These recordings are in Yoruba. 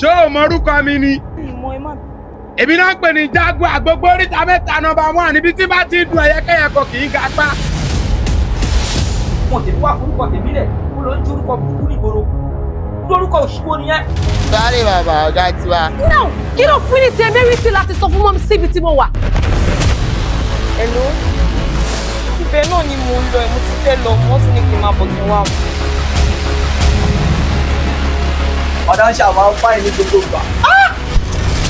Ṣé o mọ orúkọ mi ni? Ìmọ̀ ẹ má. Èmi náà ń pè ní Jaguar, gbogbo oríta mẹ́ta number one, níbi tí bá ti dùn ẹyẹkẹyẹ kò kì í ga pa. Wọn tèmi wá forúkọ tèmi lẹ̀, ó lọ ń jórúkọ burúkú nígboro, lórúkọ òṣìwò nìyẹn. Sáré bàbá ọ̀gá tiwa. Now, kí ló fún ní temerity láti sọ fún mummy síbi tí mo wà? Hello. Ibẹ̀ náà ni mò ń lọ ẹ̀, mo ti fẹ́ lọ, wọ́n sì ní kí n máa bọ̀, kí n wá mú. Ọ̀dà ń ṣàwọn afáì ní gbogbo ìgbà.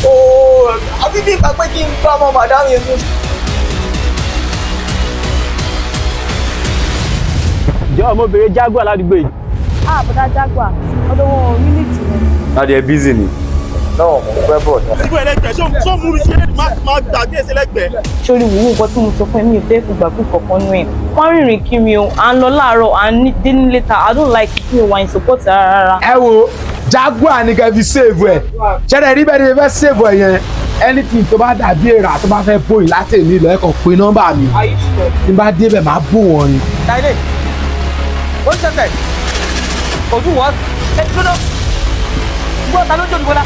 Ooo, àbí bí ìgbà pé kí n gbá ọmọ màdámù yẹn mú. Jọ, ọmọbìnrin Jaguar ládùúgbò yìí. Ah, bọ̀dá Jaguar, ọ̀dọ̀ wọn ò rí ní jìnnà. Láti ẹ busy ni. Náà mo fẹ́ bọ̀ náà. Síbò ẹlẹgbẹ́ ṣó mú mi sí máa gbàgbé ẹsẹ̀ lẹ́gbẹ̀ẹ́. Sórí wùwú, nǹkan tí mo sọ fún ẹ, mi ò fẹ́ gbàgbé kankan nú ẹ̀. Wọ́n rìnrìn kiri o, à ń lọ láàárọ̀, à ń dé ní later. I don't like it, mi ò wà in support rárá rárá. Ẹ wo, Jaguar ni kẹ́ fi save ẹ̀. Ṣẹlẹ̀ rí bẹ́ẹ̀ ni fẹ́ save ẹ̀ yẹn. Anything tó bá dàbí èrà tó bá fẹ́ bóyì láti èmi lọ, ẹ kàn pé nọ́mbà mi. Are you sure? Tí n bá débẹ̀, máa bò wọ́n ni. Táyé, ó ń ṣẹ̀ṣẹ̀ ojú wọ́n ẹ dúró gbọ́, ta ló ń jòlúbọ́lá?